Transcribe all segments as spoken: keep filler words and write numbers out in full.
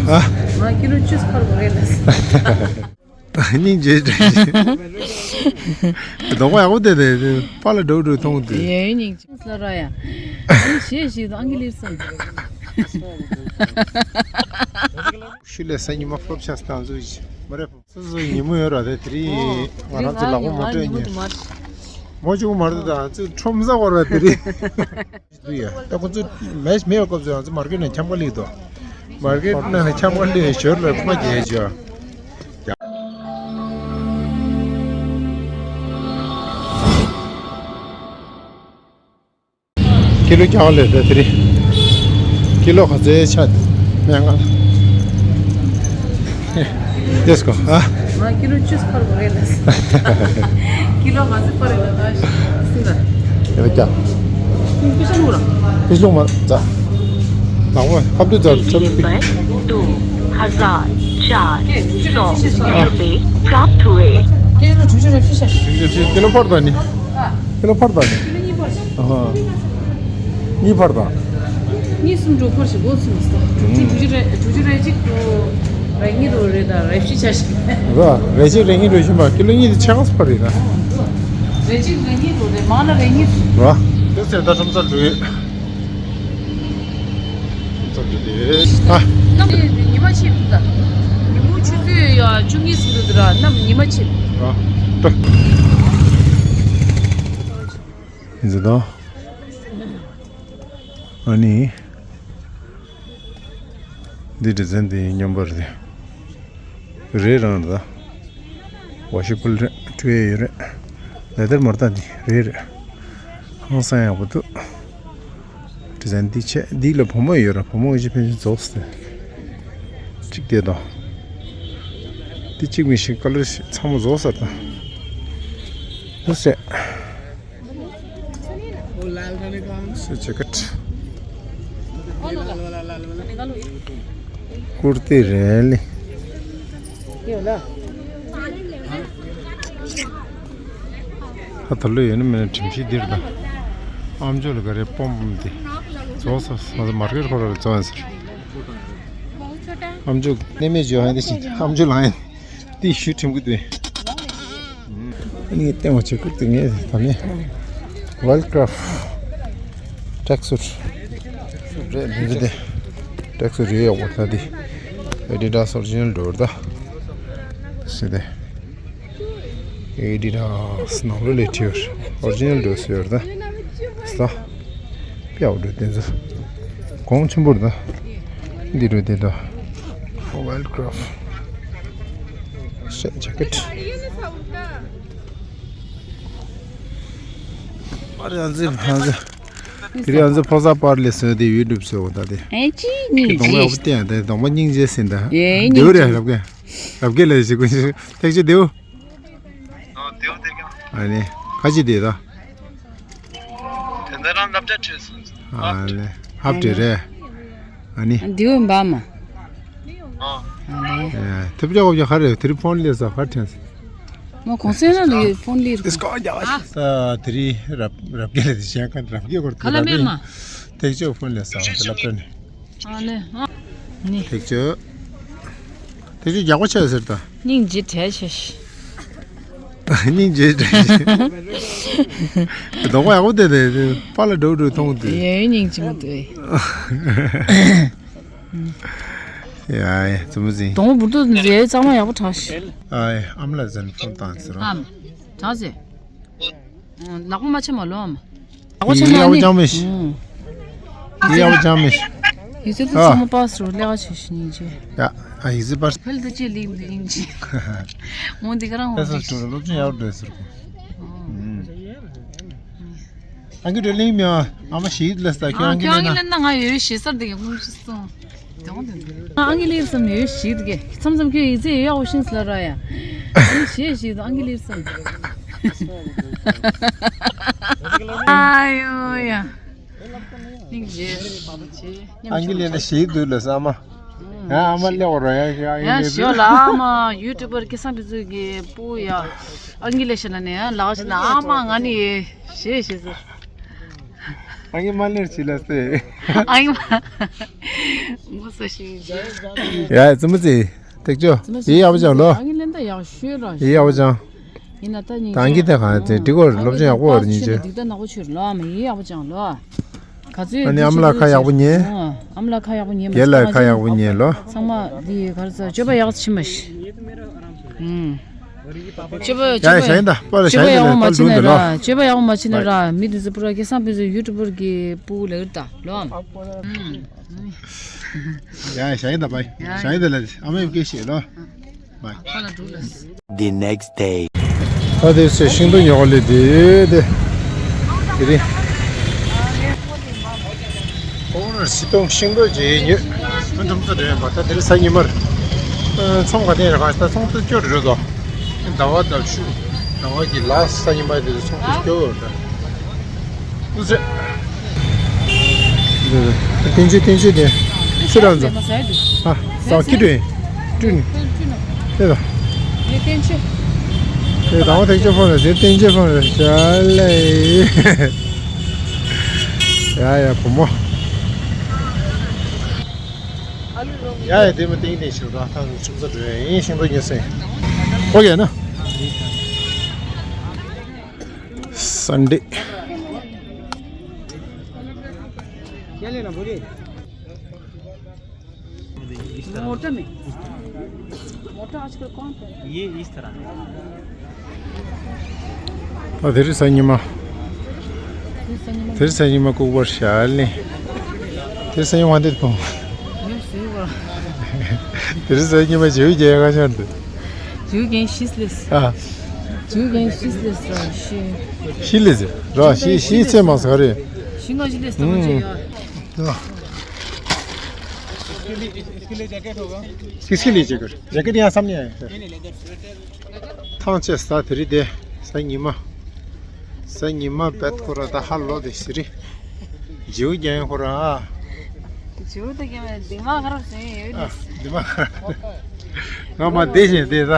ཨ། ང་ཀི་ལོ་བཅུ་འཕར་དགོས་རེད་ལ། སྙིང་རྗེ་དྲན་ཞིང་། རྡོག་པ་ཡག་པོ་དེ་དེ་དེ་པཱ་ལགས་འགྲོ་འགྲོ་མཐོང་དུས། ཡོད་སྙིང་རྗེ་ལ་ར་ཡ། ཨ་ནི་ཞེས་ཞེས་དང་ཨང་ཀི་ལིར་སོང་། ཤུལ་ལས་ས་ཉི་མ་ཕོབ་ཆགས་སྟངས་ཚུལ་གྱིས་མ་རེད། སོ་སོའི་ཉིན་མོ་ཡོད་ར་དེ་དེ་རིང་ང་རང་ཚོ་ལག་པ་མ་སྤྲད་ཉིན། མོ་གཅིག་པུ་མ་རེད་ད་ང་ཚོས་ཁྲོམ་ས་བར་བ་དེ་རིང་། དུ་ཡ། ད་ཁོ་ཚོ་མེད་མེད་པའི་སྐབས་སུ་ང་ཚོ་མར་ཀེཊ་ནང་འཁྱམ་ག་སླེབས་འདུག་མར་ཀེཊ་ནང་ནས་འཁྱམ་ག་སླེབས་ཞོར་ལ་ཁོ་མ་རྒྱལ་བྱོས། ཀི་ལོ་རྒྱག་ལས་ད་དེ་རིང་། ཀི་ལོ་ག་ཚོད་ཆགས་མེད་ང་། ལེས་གོ་ཨ། ང་ཀི་ལོ་བཅུ་འཕར་དགོས་རེད་ལ། ཀི་ལོ་ག་ཚོད་འཕར་རེད་ལ་ད་སྲིད་ལ། ཡ་རྒྱག་ཀི་ཤ་ལུག་ར། ཀི་ཤ་ལུག་མ་ཛ། ནག་པོ་ཁ་བཏུད་ཛ་ཁྲབ་པི། दो हज़ार चार सौ रुपये प्राप्त हुए। ཀི་ལོ་དྲུག་ཅུ་རེ་ཕི་ཤ། ཀི་ལོ་འཕར་ད་ནི། ཀི་ལོ་འཕར་ད་ནི། ཨ་ཧ། གཉིས་འཕར་དང་། གཉིས་གསུམ་འགྲོ་འཕར་ཞིག་འགོ་ཚུགས་མི་སྲིད། དྲུག་ཅུ་དྲུག་ཅུ་རེ་དྲུག་ཅུ་རེ་གཅིག་རེ་གཉིས་རོ་རེ་དང་རེ་བཞི་ཆ་ཞིག་ར་རེ་གཅིག་རེ་གཉིས་རོ་བཞིན་པ་ཀི་ལོ་གཉིས་དེ་ཆ་ག་ས་འཕར་རེད་ད། རེ་གཅིག་རེ་གཉིས་རོ་རེ་མང་ན་རེ་གཉིས་ར། དེ་ཚེ་ད་ཁྲོམ་ས་འགྲོ་ཡོད། ཁྲོམ་ས་འགྲོ་དེ། ཨ། གནམ་ཉི་མ་ཆེ་འདུག་ད། ཉིན་མོ་ཆུ་ཚོད་ཡ་བཅུ་གཉིས་ཟིན་འདུག་ད་ར་གནམ་ཉི་མ་ཆེ་འདུག་ཡིན་ཟེར་དང་། ཨ་ནི། འདི་ཌི་ཛའིན་འདི་སྙོམས་པར་རེད། རེད་རང་རེད། ཝ་ཤི་ཕུལ་རེད་སྤྲོད་ཡས་ཡོད་རེད། ལེ་དར་མར་ད་འདི་རེད་རེད། ཧང་སང་ཡག་པོ་འདུག་ཌི་ཛའིན་འདི་ཆེ་འདི་ལ་བུ་མོ་ཡོད་ར་བུ་མོ་གི་ཕན་ཚུན་རྫོགས་སོང་། གཅིག་དེ་དང་། འདི་གཅིག་མི་ཤིག་ཀ་ལར་ཚང་མ་རྫོགས་ས་དང་། འདུག་སེ། སེ་ཇེ་ཀེཊ། ཀུར་ཏི་རེད་ལེ། ཧ་ད་ལོ་ཡོད་ན་མེད་ན་དྲིམ་ཤིག་འདིར་དང་། ཨམ་ཅོག་ལ་ག་རེ་སྤོམ་སྤོམ་དེ། རྫོགས་སོང་ང་ཚོ་མར་ཀེཊ་ཁོ་ར་ལ་རྫོགས་ཡིན་ཟེར། ཨམ་ཅོག་གནས་མེད་བརྗོད་ཧ་འདི་ཞིག་ཨམ་ཅོག་ལངས་ཡིན། དེ་ཞུ་ཁྲིམས་ཀྱི་དེ། ཨ་ནི་ལྟད་མོ་བྱེད་ཁུག་དེ་ངས་ད་ནི། ཝལ་ཀྲབ། ཊྲེག་སུཊ། རེད་མི་རེད་དེ། ཊྲེག་སུཊ་རེད་ཡག་པོ་ད་དེ། ཨེ་ཌི་ཌཱས་ཨོ་རི་ཇི་ནལ་འགྲོ་བར་ད། སི་དེ། ཨེ་ཌི་ཌཱས་ནང་ལོ་ལས་བྲིས་ཡོད། ཨོ་རི་ཇི་ནལ་འགྲོ་སྲོལ་ཡོད་ད། ས། ཕྱག་འགྲོ་དེ་ཚོ། གོང་ཆེན་པོར་ད། འདི་རུ་དེ་ད། ཝལ་ཀྲབ། ཤེ་ཇེ་ཀེཊ། ཨ་རེ་ཨ་ཛི་ཨ་ཛི། དེ་རིང་ཨ་ཛི་ཕོ་གསར་པར་ལས་སོང་དེ་ཡུ་ཊུབ་སོང་ད་དེ། ཨེ་ཅི་སྙིང་གདོང་པ་ཡག་པོ་བསྟན་དེ་གདོང་པ་སྙིང་རྗེ་ཟིན་ད། ཨེ་སྙིང་རྗེ། རྒྱལ་བོ་རེད་རབ་རྒྱལ། རབ་རྒྱལ་ལས་ཞིག་ཀུན་ཞིག་ཐེག་ཆེ་རྒྱལ་བོ། ཨ་ནི། ཁ་ཅིག་དེ་ད། དེ་འདྲ་རང་སློབ་གྲྭ་བྲོས་སོང་། ཨ་ལེ། ཧབ་དེ་རེད། ཨ་ནི། དེའུ་འབའ་མ། ཨ་ལེ། ཐུབ་ཅག་གོ་ཅག་ག་རེ་དེ་རིང་ཕོན་ལས་ས་ག་དྲན་སི། མོ་གོང་སེང་ལ་ལུས་ཕོན་ལིར་ཨིས་ཀོ་ཡ་ད་དེ་རིང་རབ་རབ་རྒྱལ་ལ་དེ་བྱས་ཀ་རབ་རྒྱལ་གོར་དེ་ག་ལ་རབ་མེད་མ། ཐེག་ཆོས་ཕོན་ལས་ས་དེ་ལབ་དྲན་ནི། ཨ་ལེ། ཨ་ནི། ཐེག་ཆོས། ཐེག་ཆོས་རྒྱག་པ་ཆེ་ཟེར་ད། སྙིང་རྗེ་བྲལ་ཆེ་ཤི། སྙིང་རྗེ་བྲལ་ཆེ། གདོང་པ་ཡག་པོ་དེ་དེ་པཱ་ལགས་འགྲོ་འགྲོ་མཐོང་དུས། ཡོད་སྙིང་རྗེ་མོ་དེ། ཡ་ཡ་ཙི་མོ་ཟིན། གདོང་པ་འབུར་ཏོ་མཛེས་གཙང་མ་ཡག་པོ་གྲགས་ཤི། ཨ་ཡ་ཨ་མ་ལགས་ཟེར་ནས་ཕོན་བཏང་ཟེར་རོ། ཨམ། གྲགས་ཟེར། ལག་པ་མ་ཆེ་མ་ལོ་ཨམ། ལག་པ་ཆེ་མ་ཡག་པོ་ནི་ཅང་མེད་ཤི། ཡི་ཡག་པོ་ཅང་མེད་ཤི། ཡི་ཚོད་དུ་ཨ་ཚང་མ་པ་སི་རུ་ལས་ཀ་བྱེད་ཤི་སྙིང་རྗེ། ཡ་ཨ་ཡི་ཚོད་པ་སི། ཕལ་དུ་ཅི་ལིམ་དུ་སྙིང་རྗེ། ངོ་འདི་ག་རང་ངོ་ཨེ་སོ་འདི་སི་ཊུ་ཌེན་ཊི་སློབ་ཆེན་ཡག་པོ་འགྲོ་ཟེར་གོ། ཨང་ཀི་འདྲ་གླིང་མིང་ཨ་མ་ཞིག་ལས་ད་ཁྱོད་ཨང་ཀི་ལེན་ན། ང་ཡོད་ཞེ་སར་དེ་གི་ངོ་ཤི་སོང་། ཨང་ཀི་ལེར་སམ་ཡོད་ཞིག་གི་མཚམས་མཚམས་ཁྱོད་ཡིག་ཚད་ཡོད་ཡག་པོ་ཤིང་སི་ལ་ར་ཡ། ཨ་ནི་ཞེས་ཞིག་ཨང་ཀི་ལེར་སམ། ཨ་ཡོ་ཡ། སྙིང་རྗེ། ཨང་ཀི་ལེར་ན་ཞིག་འདུག་ལ་ས་མ། ང་ཨ་མ་ལེ་བ་ར་ཡ་ཞིག་ཨང་ཀི་ལེར། ཞོ་ལ་ཨ་མ་ཡུ་ཊུབ་པར་སྐལ་བཟང་ཕུན་ཚོགས་ཀྱི་སྤུ་ཡ། ཨང་ཀི་ལེར་ཤ་ན་ནས་ལག་ཤ་ན་ཨ་མ་ང་ནི་ཞེས་ཞེས་ཟེར། ཨང་ཀི་མ་ལེར་ཅི་ལ་སྟེ། ཨང་ཀི་མ། ཡ་བཙུན་མོ་ཙི། ཐེག་ཆོ། ཡི་ཡག་པོ་ཅང་ལོ། ཨ་ངི་ལེན་ད་ཡག་ཤོས་ར། ཡི་ཡག་པོ་ཅང་། ཡིན་ན་ད་ཉིན་ད་ཨང་ཀི་ད་གང་ཚེ་འགྲིག་གོ། སློབ་སྦྱོང་ཡག་པོ་བར་ཉིན་ཆོས། འགྲིག་ད་ནག་པོ་ཆོས་ལོ། ཨ་མ་ཡི་ཡག་པོ་ཅང་ལོ། ག་ཚོད་ཨ་ནི་ཨ་མ་ལ་ཁ་ཡག་པོ་ཉན། ཨ་མ་ལ་ཁ་ཡག་པོ་ཉན་མ། རྒན་ལ་ཁ་ཡག་པོ་ཉན་ལོ། ཚང་མ་འདི་ག་རེ་ཟ་སྤྱོད་པ་ཡག་ཕྱི་མ་ཤི། ཨུམ། སྤྱོད་པ་ཡ་ཞེན་ད་པ་ལ་སྤྱོད་པ་ཞེན་ད་ཡག་པོ་ལ་མ་ཕར་བྱས་ལུང་ནས་དུ་ལོ། ར་སྤྱོད་པ་ཡག་པོ་མ་བྱས་ན་ར་མི་འདི་ཚོ་པུ་ར་སྐལ་བཟང་ཕུན་ཚོགས་ཡུ་ཊུབ་པར་གི་སྤུ་གུ་ལ་ཡོད་ད་ལོ། ཨུམ། ཡ་ཞེན་ད་པ་ཡ་ཞེན་ད་ལ་ཨ་མའི་སྐད་ཤེས་ལོ། The next day. ད་དེ་ཚེ་ཤིང་ཏོག་ཉོ་ག་ལས་དེ་དེ་དེ་རིང་ཁོང་ར་སི་ཏོང་ཤིང་ཏོག་ཅེ་ཉོས་ཨ་འདུམ་ཚོ་འདྲེན་པ། ད་དེ་རིང་གཟའ་ཉི་མར་ཚོང་ག་དེ་ར་ག་ད་ཚོང་ཏོག་སྐྱོར་རེད་དོ། ཟླ་བ་ལྟར་ཤུ་ཟླ་བ་གི་ལ་གཟའ་ཉི་མ་དེ་ཚོང་ཏོག་སྐྱོར་རེད། ཨུ་ཚེ། བསྟན་བཅོས་བསྟན་བཅོས་དེ་ཚེ་རང་ཚོ་ཨ་ས་ཀི་ཏུ་ཀྲུན་ཏེ་ད་ཡེ་བསྟན་བཅོས་དེ་དང་བ་ཐེག་ཆོས་ཕོན་རེད། དེ་བསྟན་བཅོས་ཕོན་རེད་ཤ་ལེ། ཡ་ཡ་བུ་མོ། ཡ་ཡ་དེ་མ་ཏིང་ཏིང་ཞིག་ར་ཐང་ཆུམ་ས་འགྲོ་ཡ་ཡིན་ཤིང་ཏོག་ཉོས་སེ། ཨོ་ཡ་ན། Sunday. क्या लेना बोलिए। मोटा में। मोटा आजकल कौन पहनता है? ये इस तरह है। ཨ་དེ་རིང་གཟའ་ཉི་མ། དེ་རིང་གཟའ་ཉི་མ། དེ་རིང་གཟའ་ཉི་མ་ལྐུགས་པར་ཞལ་ནས། དེ་རིང་གཟའ་ཉི་མ་འདི་ཕོང་། དེ་རིང་གཟའ་ཉི་མ་བྱིའུ་རྒྱལ་ཁ་ཤར་འདུག་བྱིའུ་རྒན་ཤིས་ལེས། ཨ། བྱིའུ་རྒན་ཤིས་ལེས་ར་ཤི། ཤི་ལེས་ར་ཤི་ཤི་ཚེ་མ་ཟ་རེད། ཤི་ང་ཤི་ལེས་ད་མ་བྱེད་ཡ། इसके लिए जैकेट होगा। किसके लिए जैकेट? जैकेट यहाँ सामने है। ཐང་ཆད་ས་དེ་རིང་དེ་གཟའ་ཉི་མ། གཟའ་ཉི་མ་བེད་ཁོ་ར་ད་ཧ་ལོ་དེ་ཟེར་རེད། བྱིའུ་རྒྱན་ཁོ་ར་ཨ། བྱིའུ་དེ་རྒྱན་མ་འདི་མ་ཁ་ར་ཟེར་ཡོད་ཨ་ནི། འདི་མ་ཁ་ར། ང་མ་བདེ་ཞིང་བདེ་ས།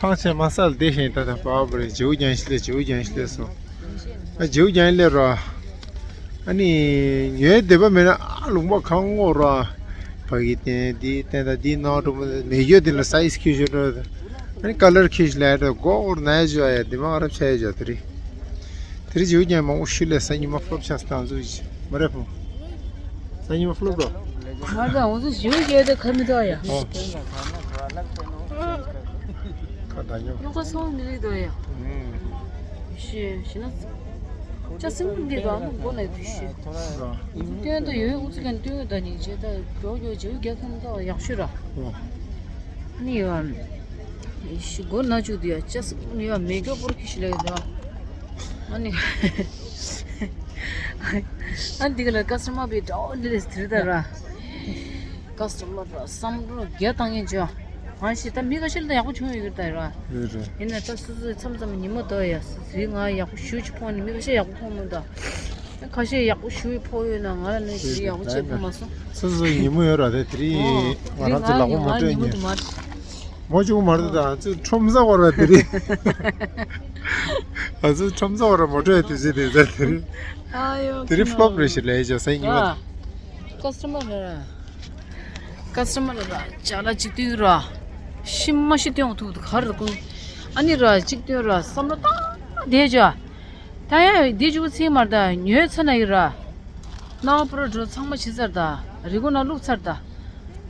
ཐང་ཆད་མ་ས་ལ་བདེ་ཞིང་ད་ད་པ་བ་རེད། བྱིའུ་རྒྱན་ཞིག་ལས་བྱིའུ་རྒྱན་ཞིག་ལས་སོང་། ཨ་བྱིའུ་རྒྱན་ལས་རོ། ཨ་ནི། ངའི་སྡེ་པ་མེད་ན་ཨ་ལུང་པ་གང་ངོ་ར། ཕ་གི་བསྟན་འདི་བསྟན་ད་འདི་ནང་འགྲོ་མ་མེད་ཡོད་དེ་ལ་སའི་ཛི་ཁྱི་ཞོ་འགྲོ། ཨ་ནི་ཀ་ལར་ཁྱི་ཞོ་ལས་འགྲོ་སྒོ་འོར་ན་ཡ་ཞོ་ཡ་འདི་མ་རབ་ཆ་ཡ་ཞོ་དེ་རི། དེ་རི་ཇིའུ་ཀྱང་མང་པོ་ཞུ་ལས་གཟའ་ཉི་མ་ཕློབ་ཆགས་སྟངས་ཚུལ་མ་རེད་ཕུ། གཟའ་ཉི་མ་ཕློབ་རོ། མ་རེད་འོང་ཚུལ་ཞུ་རྒྱལ་དེ་ཁ་མི་ཐོག་ཡ། ཨོ། ཁ་ད་ཉོ། ཉོ་ཁ་སོང་མི་རིགས་དོ་ཡ། ཤི་ཤི་ན། ཅ་སེ་མི་འདི་ག་མོ་མགོ་ནས་དུ་ཤི། སྟོན་དུ་ཡོད་འུ་ཚུགས་ཀྱང་སྟོན་ཡོད་ད་ཉིན་བྱེད་ད་མགྱོགས་མགྱོགས་བྱེད་རྒྱལ་ཁམས་ད་ཡག་ཤོས་ར། ཨོ། ནི་ཡ། ཤི་མགོ་ན་བཅུག་དུ་ཡ་ཅ་སེ་མི་ཡ་མེ་སྒྱོགས་པོར་ཁི་ཤི་ལ་ཡོད་ད། ཨ་ནི། ཨ་འདི་ག་ལ་ཀ་སི་ཊ་མར་བི་འདྲ་བོ་འདི་ལས་དེ་ལྟར་ར། ཀ་སི་ཊ་མར་ར་བསམ་བློ་རྒྱ་བཏང་ཡིན་ཅོ། ཨ་ཤི་ད་མི་ཁ་ཤས་ལ་ད་ཡག་པོ་བྱུང་ཡོད་ཀྱི་རེད་ད་ར། རེད་རེད། ཡིན་ན་ད་སོ་སོའི་མཚམས་མཚམས་ཉིན་མོ་དོ་ཡ་སི་ཟི་ང་ཡག་པོ་ཞུ་ཅི་ཕོག་ནི་མི་ཁ་ཤས་ཡག་པོ་ཕོག་མི་འདུག་ཁ་ཤས་ཡག་པོ་ཞུ་ཕོག་ཡོད་ན་ང་ལ་ནི་ཞུ་ཡག་པོ་བྱེད་ཕོག་མ་སོང་། སོ་སོའི་ཉིན་མོ་ཡོད་ར་རེད་དེ་རིང་ང་རང་ཚོ་ལག་པ་མ་སྤྲོད་ཉིན། མོ་ཅུང་མ་རེད་ད་ང་ཚོ་ཁྲོམ་ས་བར་བ་དེ་རེད། ང་ཚོ་ཁྲོམ་ས་བར་མོ་ཊ་དུས་ཚོད་དེ་ཚར་དེ་རེད། ཨ་ཡོ། དེ་རེད་ཕློབ་རེད་ཞེས་ལས་ཅོ་སའི་ཉི་མ། ཀ་སི་ཊ་མར་ར། ཀ་སི་ཊ་མར་ར་ཅ་ལག་ཅིག་སྟོན་ར། ཤི་མ་ཤི་སྟོན་ཐུབ་ཐུབ་ག་རེད་ཀུན། ཨ་ནི་ར་ཅིག་སྟོན་ར་བསམ་བློ་བཏང་བསྡད་ཅོ། ད་ཡང་འདི་ཅུ་ཚིག་མར་ད་ཉོས་ཚར་ན་ཡི་ར། ནང་པར་འགྲོ་ཚང་མ་ཕྱི་ཚར་ད། རི་སྒོ་ན་བླུགས་ཚར་ད།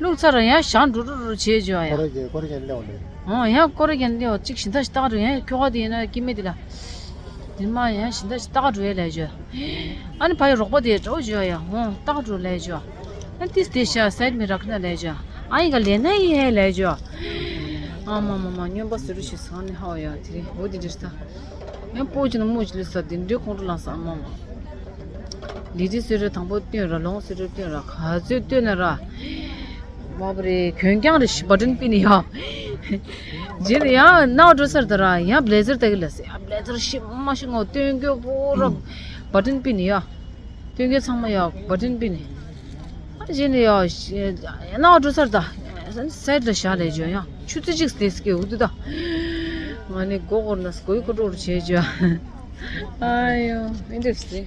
བླུགས་ཚར་ཡང་ཞང་འགྲོ་འགྲོ་འགྲོ་བྱེད་བྱོས་ཡ། ཀོ་རེ་ཀེ་ཀོ་རེ་ཀེ་ལེའོ་ལེ། ཨོ་ཡང་ཀོ་རེ་ཀེ་ལེའོ་གཅིག་ཞིན་ད་ཞིག་ཏག་འགྲོ་ཡང་ཁྱོ་ག་དེ་ཡིན་ན་སྐྱེ་མེད་དེ་ལ། དེ་མ་ཡང་ཞིན་ད་ཞིག་ཏག་འགྲོ་ཡ་ལས་བྱོས། ཨ་ནི་ཕ་ཡི་རོགས་པ་དེ་འགྲོ་བྱོས་ཡ་ཧོ་ཏག་འགྲོ་ལས་བྱོས། ཨ་ཏིས་དེ་ཤ་སེད་མི་རག་ན་ལས་བྱོས། ཨ་ཡིན་ག་ལས་ན་ཡི་ཧེ་ལས་བྱོས། ཨ་མ་མ་མ་སྨྱོན་པ་ཟེར་རུ་ཞིག་སང་ནི་ཧའོ་ཡ་དེ་རིང་འོ་དེ་འདྲ་ཞིག་ད། ཡང་སྤོ་ཅི་ན་སྨོ་ཅི་ལི་ས་དེ་འདྲའི་ཁོང་ཁྲོ་ལངས་ས་ཨ་མ་མ། ལི་ཏི་སི་རི་དང་པོ་བཏོན་ར་ལོང་སི་རི་བཏོན་ར་ག་ཚོད་བཏོན་ན་ར། མ་པ་རེ་གྱོན་རྐྱང་རེ་ཤི་བ་ཏྲིན་པི་ནི་ཡ། རྗེས་ལ་ཡང་ནག་འགྲོ་སར་ད་ར་ཡང་བླེ་ཟར་ད་གི་ལ་སི་ཡང་བླེ་ཟར་ཤི་མ་ཤི་ངོ་བཏོན་གྱོ་པོ་ར་བ་ཏྲིན་པི་ནི་ཡ། བཏོན་གྱོ་ཚང་མ་ཡ་བ་ཏྲིན་པི་ནི། ཨ་རྗེས་ལ་ཡ་ནག་འགྲོ་སར་ད་སའིད་ལ་བཞག་ལས་བྱོས་ཡ་ཆུ་ཚོད་གཅིག་སྟེ་སྐྱེ་འུ་དུ་ད། ང་ནི་མགོ་སྐོར་ན་སྒོའི་ཀོ་ཀྲོག་རུ་བྱེད་བྱོས། ཨ་ཡོ་ཨིན་དྲེ་སི་ཊིང་།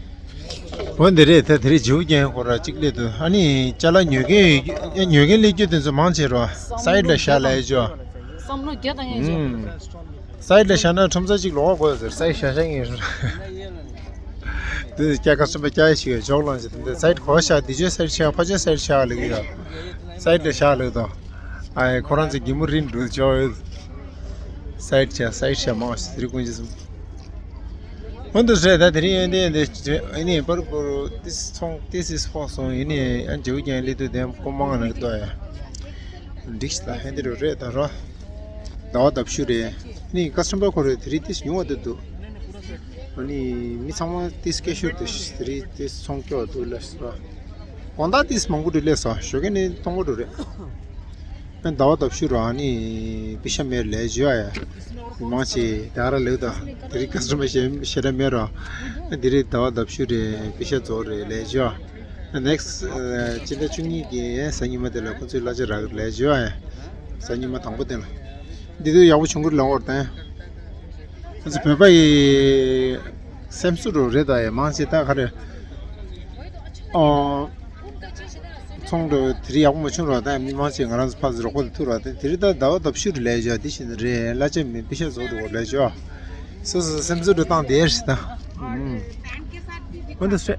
འོ་འདི་རེད། ད་དེ་རིང་བྱིའུ་རྒྱན་ཁོ་ར་གཅིག་སླེབས་འདུག་ཨ་ནི་ཅ་ལག་ཉོ་མཁན་ཉོ་མཁན་སླེབས་རྒྱུ་དེ་ཚོ་མང་ཆེ་རོ་སའིད་ལ་བཞག་ལབ་ཡ་ཅོ། བསམ་བློ་བརྒྱ་དང་ཨེ་ཅོ། སའིད་ལ་བཞག་ན་ཁྲོམ་ས་གཅིག་ལོག་དགོས་ཟེར། སའིད་བཞག་བཞག་ངེས་རེད། འདི་སྐྱ་ཀ་སུམ་པ་སྐྱ་ཡ་ཞིག་ཡོད་ཅོག་ལང་ཞིག་འདི་སའིད་གོ་བཞག་འདི་ཅོ་སའིད་བཞག་ཕ་ཅོ་སའིད་བཞག་ལ་གི་ཡོད། སའིད་ལ་བཞག་ལ་དོ། ཨ་ཁོ་རང་ཚོ་གི་མུ་རིན་འགྲོ་ཅོ་ཡོད། སའིད་བཞག་སའིད་བཞག་མང་ཞིག་དེ་རིང་ཀུན་གྱི་སུམ། འོན་ཏེ་ཟེར་ད་དེ་རིང་ཡོན་ཏན་དེ་ཨ་ནི་པར་པོར་ཏིས་ཚོང་ཏིས་སིས་ཕོག་སོང་ཡིན་ནི་ཨ་ཇེའུ་ཀྱང་ལི་དུ་དེ་ཀོ་མང་ནག་ཏོ་ཡ། འགྲིག་ཤི་ད་ཧན་དེ་རུ་རེད་ད་རོ། ཟླ་བ་ལྡབ་ཤུ་རེད། ཨ་ནི་ཀ་སི་ཊོ་མར་ཁོ་རེ་དེ་རིང་ཏིས་ཉུང་བ་དུ་འདུག་ཨ་ནི་མི་ཚང་མ་ཏིས་སྐད་ཤོར་དུ་དེ་རིང་ཏིས་ཚོང་སྐྱོ་བ་འདུག་ལ་ཤི་རོ། དགོང་དག་ཏིས་མང་པོ་འདུག་ལས་སོ་ཞོགས་ཀས་ནི་སྟོང་པ་འགྲོ་རེད། ཟླ་བ་ལྡབ་ཤུ་ར་ནི་པི་ཤ་མེར་ལས་བྱོས་ཨ་ཡ། མང་ཆེ་ད་ར་ལེགས་དང་དེ་རིང་ཀ་སི་ཊོ་མར་ཞེ་ཞེ་དྲག་མེད་ར། དེ་རིང་ཟླ་བ་ལྡབ་ཤུ་རེ་པི་ཤ་རྫོགས་རེ་ལས་བྱོས་ཨ། ནེག་སི་ཊི་སྤྱི་ཟླ་བཅུ་གཉིས་ཀྱི་གཟའ་ཉི་མ་དེ་ལ་ཁོ་ཚོའི་གླ་ཆ་རག་ལས་བྱོས་ཨ་ཡ། གཟའ་ཉི་མ་དང་པོ་དེ་ལ། འདི་དུས་ཡག་པོ་བྱུང་གི་ལ་འོར་དང་། ཁོ་ཚོ་བོད་པ་ཡི་སེམས་གསོ་རུ་རེད་ད་ཡ་མང་ཆེ་ད་ག་རེ། ཨོ། ཚོང་འགྲོ་དེ་རིང་ཡག་པོ་མ་བྱུང་རོགས་ད་མི་མང་ཆེ་ང་རང་ཚོ་ཕར་ཚུར་རོགས་པ་དེ་ཐུག་རོགས་ད་དེ་རིང་ད་ཟླ་བ་ལྡབ་ཤུ་རུ་ལས་བྱ་དེ་བཞིན་རེད་གླ་ཆ་མེད་པི་ཤ་བཟོ་རུ་ལས་བྱ། སོ་སོ་སེམས་གསོ་རུ་བཏང་དེ་རེད་ད། འོན་ཏེ་སེ།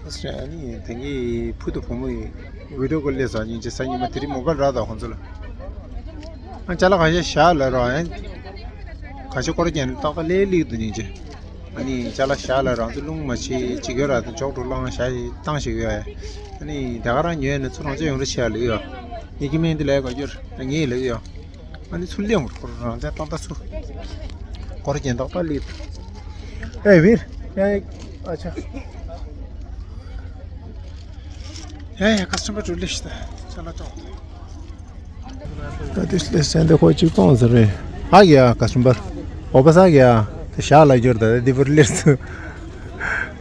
སེ་ཨ་ནི་དེང་གི་བུ་དང་བུ་མོ་ཡི་བི་ཌིའོ་ཀོལ་སླེབས་སོང་སྙིང་རྗེ་གཟའ་ཉི་མ་དེ་རིང་མོ་བལ་རག་ད་ཁོང་ཚོ་ལ། ཨ་ཅ་ལག་ཁ་ཤས་བཞག་ལ་རོགས་ཨ། ཁ་ཤས་སྐོར་རྒྱན་ཏག་ཏག་ལས་ལིག་འདུག་སྙིང་རྗེ། ཨ་ནི་ཅ་ལག་བཞག་ལ་རང་ཚོ་རླུང་མ་ཆེ་ཅིག་ཡོད་ར་དང་ཅོག་འགྲོ་བླངས་བཞག་བཏང་ཞིག་ཡོད་ཨ། ཨ་ནི་དེ་ག་རང་ཉོས་ནས་ཚུར་རང་ཅག་ཡོང་རེ་བྱས་ལ་ཡོད། ངེད་ཀྱི་སྨན་འདི་ལས་ག་རྒྱུར་ངེད་ལ་ཡོད། ཨ་ནི་ཚུར་ལེན་འོང་ཁོ་རང་ཅག་ཏག་ཏག་ཚུར། སྐོར་རྒྱན་ཏག་ཏག་ལིག་ཨེ་བིར། ཡ་ཡ་ཨ་ཆ། ཡ་ཡ་ཀ་སི་ཊོ་མར་ཏུ་ལིཤ་ད་ཅ་ལག་ཅོག་ད་དེ་སླེ་སེན་དེ་ཁོ་གཅིག་གཏོང་ཟེར་རེད། ཧ་གི་ཡ་ཀ་སི་ཊོ་མར། ཨོ་པ་ས་གི་ཡ། དེ་ཞག་ལ་འགྱུར་ད་དེ་བུར་སླེབས་སུ།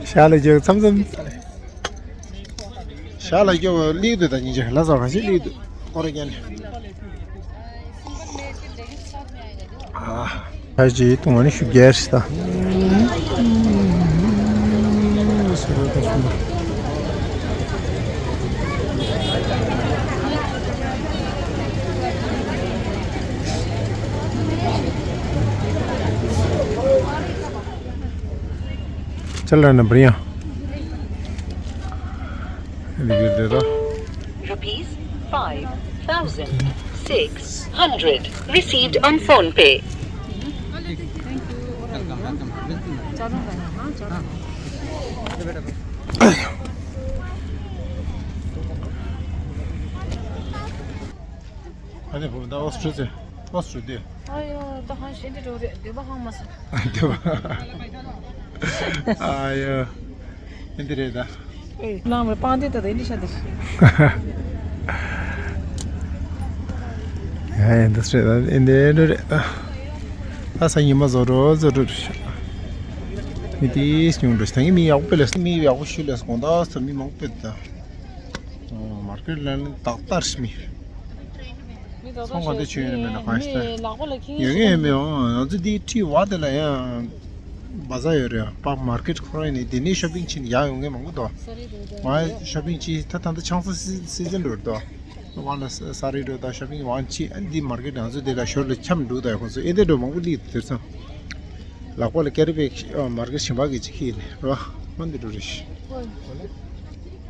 ཞག་ལ་འགྱུར་མཚམས་མཚམས། ཞག་ལ་འགྱུར་བ་སླེབས་འདུག་ད་ཉིན་ཅིག་ལ་ཟ་ག་ཞིག་སླེབས་འདུག་སྐོར་རྒྱན་ནས། ཨ། ཁ་ཅིག་གཏོང་བ་ནི་ཤུགས་རྒྱས་ཤིག་ད། चल रहा है नंबर यहाँ। Rupees five thousand six hundred received on PhonePe। ཨ་ནི་བུ་མོ་ད་ཨོ་སི་ཀྲུ་ཟེར། ཨོ་སི་ཀྲུ་དེ། ཨ་ཡོ་ད་ཧང་ཤེས་འདི་འགྲོ་རེད་འདོད་པ་ཧང་མ་སོང་། འདོད་པ། ཨ་ཡོ། ཨེ་འདི་རེད་ད། ཨེ་ལང་བའི་པང་དེ་ད་ད་ཨེ་འདི་ཤ་འདི། ཡ་ཡ་འདི་རེད་ད་ཨེ་འདི་རེད་ད། ད་ས་ཉི་མ་བཟོ་འགྲོ་བཟོ་འགྲོ་རེད་ཤག་མི་དེ་སྙུང་འགྲོ་ཞིག་ད་ངས་མི་ཡག་པོ་སྤེལ་ལས་མི་ཡག་པོ་ཞུ་ལས་དགོང་དག་ས་མི་མང་པོ་སྤེལ་ད། མར་ཀེཊ་ལ་ནི་ཏག་ཏག་རེད་མི། ཚོང་ག་འདི་ཆུ་ཡོད་མེད་ན་གང་ཞིག་ཡོད་ངེས་མེད་འོང་ང་ཚོ་འདི་ཁྲི་བ་དེ་ལ་ཡང་བ་ཟ་ཡོད་རེད་པ། མར་ཀེཊ་ཁོ་རང་ནི་དེ་ནས་ཤོ་པིང་ཕྱིན་ཡག་ཡོང་མཁན་མང་པོ་འདུག་ང་ཤོ་པིང་ཕྱིན་ད་ད་ལྟ་ཆང་ས་སི་སི་ཛན་འགྲོ་རེད་འདུག་ཝང་ལ་ས་རི་འགྲོ་ད་ཤོ་པིང་ཝང་ཕྱིན་ཨ་འདི་མར་ཀེཊ་ང་ཚོ་དེ་ལ་ཞོར་ལ་འཁྱམས་འགྲོ་ད་ཡ་ཁོང་ཚོ་ཨེ་དེ་འགྲོ་མང་པོ་སླེབས་དུས་ཙང་ལག་པ་ལ་ཀེ་རི་བེག་མར་ཀེཊ་ཞིམ་པ་གི་ཅིག་ཁྱེར་ནས་རེད་པ། ཨ་འདི་འགྲོ་རེད།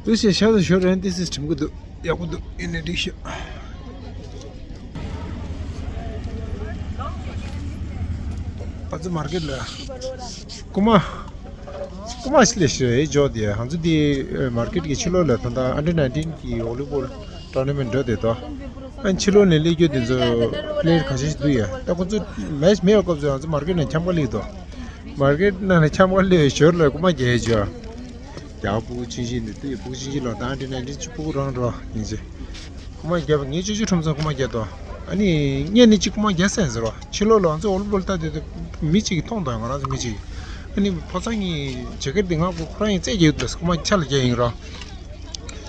དུས་ཤེས་ཤ་དུ་ཞོར་རན་ཏི་སིས་ཁྲིམས་ཀྱི་འདུག་ཡག་པོ་འདུག་ཡིན་ནའི་འགྲིག་ཤག་ཨ་ཙི་མར་ཀེཊ་ལ་རྐུ་མ་རྐུ་མ་ཞིག་ལས་ཤི་རེད་ཇོ་དེ་ང་ཚོ་དེ་མར་ཀེཊ་ཀྱི་ཕྱི་ལོགས་ལ་ད་ལྟ་ཨན་ཌར་ནའིན་ཊིན་གྱི་ཝོ་ལི་བོལ་ཊོར་ནའི་མེན་ཊི་འགྲོ་བསྡད་དོ། ཨ་ཕྱི་ལོགས་ནས་སླེབས་རྒྱུ་དེ་ཚོ་པི་ལེ་ཡར་ཁ་ཤས་ཤིག་འདུག་ཡ། ད་ཁོ་ཚོ་མེ་ཆི་མེད་པའི་སྐབས་སུ་ང་ཚོ་མར་ཀེཊ་ནང་འཁྱམ་ག་སླེབས་དོ། མར་ཀེཊ་ནང་ལ་འཁྱམ་ག་སླེབས་ཞོར་ལ་རྐུ་མ་རྒྱག་ཡ་ཅོ། རྒྱ་སྤུ་གུ་ཆུང་ཆུང་འདི་ལྟོས་སྤུ་གུ་ཆུང་ཆུང་ལོ་ད་ཨན་ཊི་ནའིན་ཊིན་ཅིག་སྤུ་གུ་རང་འགྲོ་ཡིན་ཅེ། རྐུ་མ་རྒྱབ་ངའི་ཅོ་ཅོ་ཁྲོམ་ཚང་རྐུ་མ་རྒྱབ་དོ། ཨ་ནི་སྔོན་ནས་ཅིག་རྐུ་མ་རྒྱབ་ཟེར་ཟེར་བ། ཕྱི་ལོགས་ལ་ང་ཚོ་ཝོ་ལི་བོལ་ལྟ་དུས་དུས་མི་གཅིག་གིས་མཐོང་དང་ང་རང་ཚོ་མི་གཅིག་ཨ་ནི་ཕོ་ཚང་གི་ཇེ་ཀེཊ་འདི་ང་ཁོ་ཁོ་རང་ཡིན་རྩེད་རྒྱག་ཡོད་དུས་རྐུ་མ་ཆ་ལ་རྒྱག་ཡིན་རོ།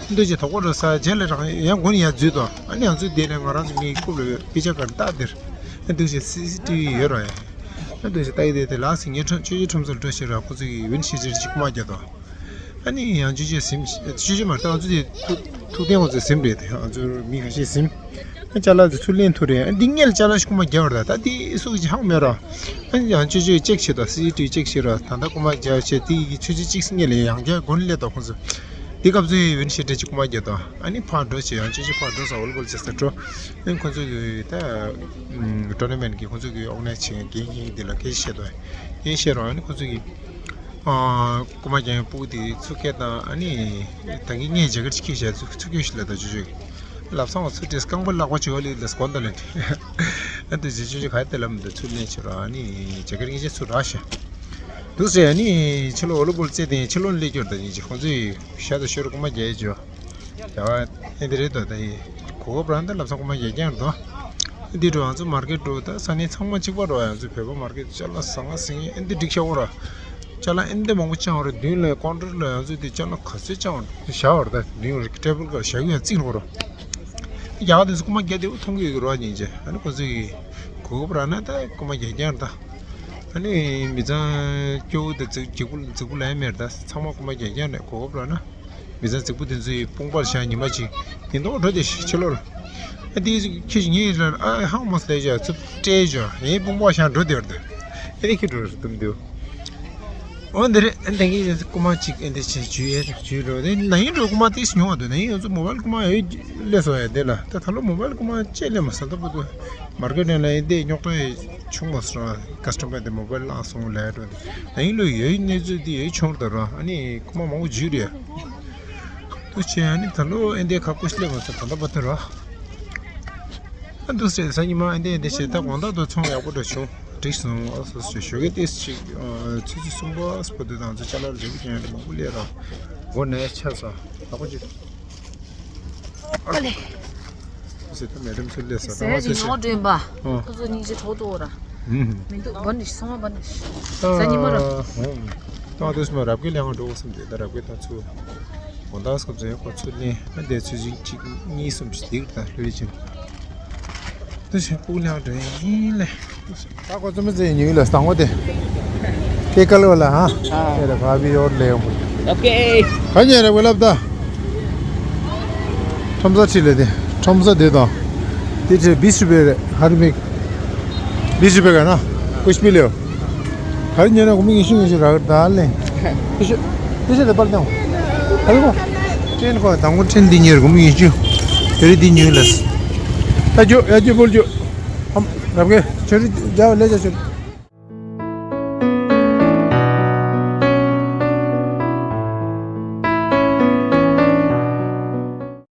འདུག་ཅེ་དོག་པོ་རོ་ས་རྗེས་ལ་རང་ཡང་མགོ་ནས་ཡར་འཛུལ་དོ། ཨ་ནི་ང་ཚོ་དེ་ནས་ང་རང་ཚོ་མིའི་རྐུབ་ལ་པི་ཅ་གར་ལྟ་དེར་ཨ་འདུག་ཅེ་སི་སི་ཊི་ཝི་ཡོད་རོ་ཡ། ཨ་འདུག་སེ་ལྟ་ཡི་དེ་དེ་ལ་སེང་གེ་ཁྲོམ་ཆོས་རྗེ་ཁྲོམ་ཚོར་འགྲོ་ཞེས་ར་ཁོ་ཚོ་གི་ཝིན་ཤི་ཏྲི་ཅིག་རྐུ་མ་རྒྱག་དོ། ཨ་ནི་ཡང་ཆོས་རྗེ་ཟིན་ཆོས་རྗེ་མ་རེད་ད་ང་ཚོ་དེ་ཐུག་ཐུག་བསྟན་ཁོ་ཚོ་ཟིན་རེད་དེ་ང་ཚོ་མི་ཁ་ཤས་ཟིན། ཨ་ཅ་ལག་དེ་ཚུར་ལེན་ཐུབ་རེད། ཨ་འདི་སྔོན་ལ་ཅ་ལག་ཞིག་རྐུ་མ་རྒྱག་བར་ད་ད་དེ་སུ་གི་ཧང་མེད་ར། ཨ་ནི་ཡང་ཆོས་རྗེ་ཅེག་བྱེད་དོ་སི་སི་ཊི་བི་ཅེག་བྱེད་ར་ད་ད་རྐུ་མ་རྒྱག་བྱེད་དེ་ཡི་ཆོས་རྗེ་གཅིག་སྔོན་ལ་ཡང་རྒྱག་དགོན་ལས་དོ་ཁོ་ཚོ། དེ་སྐབས་སུ་ཝིན་ཤི་ཏྲི་ཅིག་རྐུ་མ་རྒྱག་དོ། ཨ་ནི་ཕར་འགྲོ་བྱེད་ཡང་ཆོས་རྗེ་ཕར་འགྲོ་ས་ཝོ་ལི་བོལ་བྱེད་ས་འགྲོ། ཨ་ནི་ཁོ་ཚོ་གི་ད་ཊོར་ནི་མེན་ཊ་གི་ཁོ་ཚོ་གི་ཨོར་ག་ནའི་ཛི་བྱེད་མཁན་གྱི་འདི་ལ་སྐད་ཆ་བཤད་དོ། སྐད་ཆ་བཤད་རོགས་ཨ་ནི་ཁོ་ཚོ་གི་ཨ་རྐུ་མ་རྒྱག་མཁན་སྤུ་གུ་དེ་ཚུར་སྐད་བཏང་ཨ་ནི་ད་གིན་ངས་ཇེ་ཀེ་ཊི་ཅིག་ཁྱེར་བྱས་ཚུར་ཚུར་སྐྱོལ་ཞིག་ལབ་ད་ཅོ་ཅོ་གིས་ལབ་སོང་བ་ཚུར་སྤྲད་རྐང་པ་ལག་པ་བྱེད་བ་ལས་ལས་སྒོ་འདི་ལས་ཨ་འདི་ཅོ་ཅོ་གིས་ག་དེ་ལབ་མི་འདུག་ཚུར་ལེན་ཕྱིར་རོགས་ཨ་ནི་ཇེ་ཀེ་ཊི་ངས་ཅིག་ཚུར་རག་ཤག་འདུག་ཟེར་ཨ་ནི་ཕྱི་ལོགས་ཝོ་ལི་བོལ་རྩེད་དེ་ཕྱི་ལོགས་ནས་སླེབས་ཀྱོར་ད་ཡིན་ཅིག་ཁོང་ཚོས་ཤ་དང་ཤ་རུ་རྐུ་མ་རྒྱག་ཡས་ཅོ། ཡ་ཨེ་འདི་རེད་དོ་ད་ཡིན། གོ་སྐབས་རག་ན་ད་ལབ་སོང་རྐུ་མ་རྒྱག་རྒྱག་རེད་དོ། འདི་འགྲོ་ང་ཚོ་མར་ཀེ་ཊི་འགྲོ་ད་ས་གནས་ཚང་མ་གཅིག་པ་འགྲོ་ཡ་ང་ཚོ་བོད་པ་མར་ཀེ་ཊི་ཅ་ལག་ཟ་ང་ཟིང་ཨེ་འདི་སྒྲིག་བཞག་འོ་ར། ཅ་ལག་ཨེ་འདི་མང་པོ་བཅང་བ་ར་མདུན་ལ་ཀོན་ཊར་ལ་ཡང་ཚོ་འདི་ཅ་ལག་ག་ཚོད་བཅང་བ་ར་བཞག་བ་ར་ད་མདུན་ལ་ཊེ་བལ་ག་བཞག་ཡ་རྩིག་རོ་ར། རྒྱ་གར་དེ་ཚོ་རྐུ་མ་རྒྱག་དེ་འུ་མཐོང་གི་ཡོད་ར་ཉིན་བྱེད་ཨ་ནི་ཁོ་ཚོ་གི་གོ་སྐབས་རག་ན་ད་རྐུ་མ་རྒྱག་རྒྱག་ར་ད། ཨ་ནི་མི་ཚང་སྐྱོ་བོ་དང་རྫིག་རྫིག་པོ་རྫིག་པོ་ལ་ཡ་མེད་ར་ད་ཚང་མ་རྐུ་མ་རྒྱག་རྒྱག་ར་གོ་སྐབས་རག་ན། མི་ཚང་རྫིག་པོ་དེ་ཚོའི་དཔུང་པར་བཞག་ཉི་མ་གཅིག་ཉིན་ཐོག་འགྲོ་དེ་ཕྱི་ལོགས་ལ། ཨ་དེ་ཁྱེད་ཀྱིས་ངའི་ར་ཨ་ཧང་མོ་སྟེ་བཞག་ཚུབ་སྤྲད་བཞག་ངའི་དཔུང་པར་བཞག་འགྲོ་དེ་བར་དུ། ཨ་དེ་ཁྱེད་འགྲོ་ར་དུམ་དུ། འོ་འདི་རེད་ཨ་འདི་གི་རྐུ་མ་གཅིག་ཨ་འདི་བྱས་ཇུས་ཡས་ཇུས་འགྲོ་དེ་ན་ཡིན་འགྲོ་རྐུ་མ་དེ་ཉུང་བ་འདུག་ན་ཡིན་ང་ཚོ་མོ་བལ་རྐུ་མ་ཡོད་སླེབས་སོང་ཡ་དེ་ལ་ད་ད་ལོ་མོ་བལ་རྐུ་མ་ཅེ་སླེབས་མ་ས་ད་པོ་དུ། མར་ཀེ་ཊི་ནང་ལ་ཡིན་ཏེ་རྙོག་དྲ་ཡི་ཆུང་བ་སོང་ཀ་སི་ཊ་མར་དེ་མོ་བལ་བརླག་སོང་ལས་འགྲོ་དེ་ད་ཡིན་ལོ་ཡོད་གནས་ཚུལ་དེ་ཡོད་ཆུང་རུ་ད་ར་ཨ་ནི་རྐུ་མ་མང་པོ་འཇུས་རེད། དུ་བྱས་ཨ་ནི་ད་ལོ་ཨེ་འདས་ཁ་ཀུ་ཤི་ལེ་མ་ས་ད་ལྟ་བ་དེ་ར་ཨ་འདུག་སེ་ས་ཉི་མ་ཨེ་འདས་ཨེ་འདས་བྱས་ད་དགོང་དག་ཏུ་ཚོང་ཡག་པོ་འགྲོ་བྱུང་འགྲིག་སོང་ཨ་སོ་སོ་ཞོགས་ཀས་ཏེས་ཅིག་ཆུ་ཚོད་གསུམ་པ་སྤོ་དུ་དང་ཚོ་ཅ་ལག་ལེགས་པོ་ཅན་མང་པོ་སླེབས་ར་སྒོ་ནས་ཆ་ས་ཡག་པོ་ཅིག་ཨ་ལེ། ཟེར་ད་མེ་ཌམ་ཚུར་སླེབས་ས་ད་ཟེར་ང་ཚོ་ཅི་ཞིག་ནོར་འདྲེན་པ། ཨོ། ཁོ་ཚོ་སྙིང་རྗེ་གྲོགས་འདུག་ར། ཨུམ། མི་འདུག་བ་ནི་སོང་བ་ནི། ཟ་ཉི་མ་ར། ཨོ། ད་དུས་མ་རབ་རྒྱས་ལས་ང་འགྲོ་བསམ་དེ་ད་རབ་རྒྱས་ད་ཚུར། དགོང་དག་སྐབས་ཚོད་ཁོ་ཚུར་ལེན་ཨ་འདས་ཚོད་ཅིག་གཉིས་གསུམ་ཞིག་སྡིག་ད་ལྷོད་ཅིང་། དུ་ཞིག་སྤུག་ལེན་འགྲོ་ཡིན་ལེ། ད་ཁོ་ཚོ་མི་ཚེ་ཉུལ་ལ་སང་བ་དེ། ཀེ་ཀ་ལོ་ལ་ཧ། ཨ། དེ་ལ་བ་བི་ཡོར་ལེ་ཡོང་བ། ཨོ་ཀེ། ག་ཉེ་རེ་བ་ལབ་ད། ཁྲོམ་ས་ཁྲིད་ལེ་དེ། ཁྲོམ་ས་དེ་དང་། དེ་ཁྲིད་བི་སུ་བེ་རེ་ཧ་རི་མིག་བི་སུ་བེ་ག་ན། ཀུཤ་པི་ལེ་ཡོ། ག་རེ་ཉེ་རེ་གོ་མི་ཡིན་ཤི་ཡིན་ཤི་ར་ད་ལེ། དེ་ཤི། དེ་ཤི་དེ་པར་དང་། ཧ་རི་གོ། ཁྲིད་གོ་དང་གོ་ཁྲིད་འདི་ཉེ་རེ་གོ་མི་ཡིན་ཤི། དེ་རེ་འདི་ཉུལ་ལ། ད་ཇོ་ཡ་ཇོ་བོལ་ཇོ། ཨམ། རབ་གེ། ཆོ་རི་རྒྱ་བ་ལེ་ཇ་ཆོ་རི།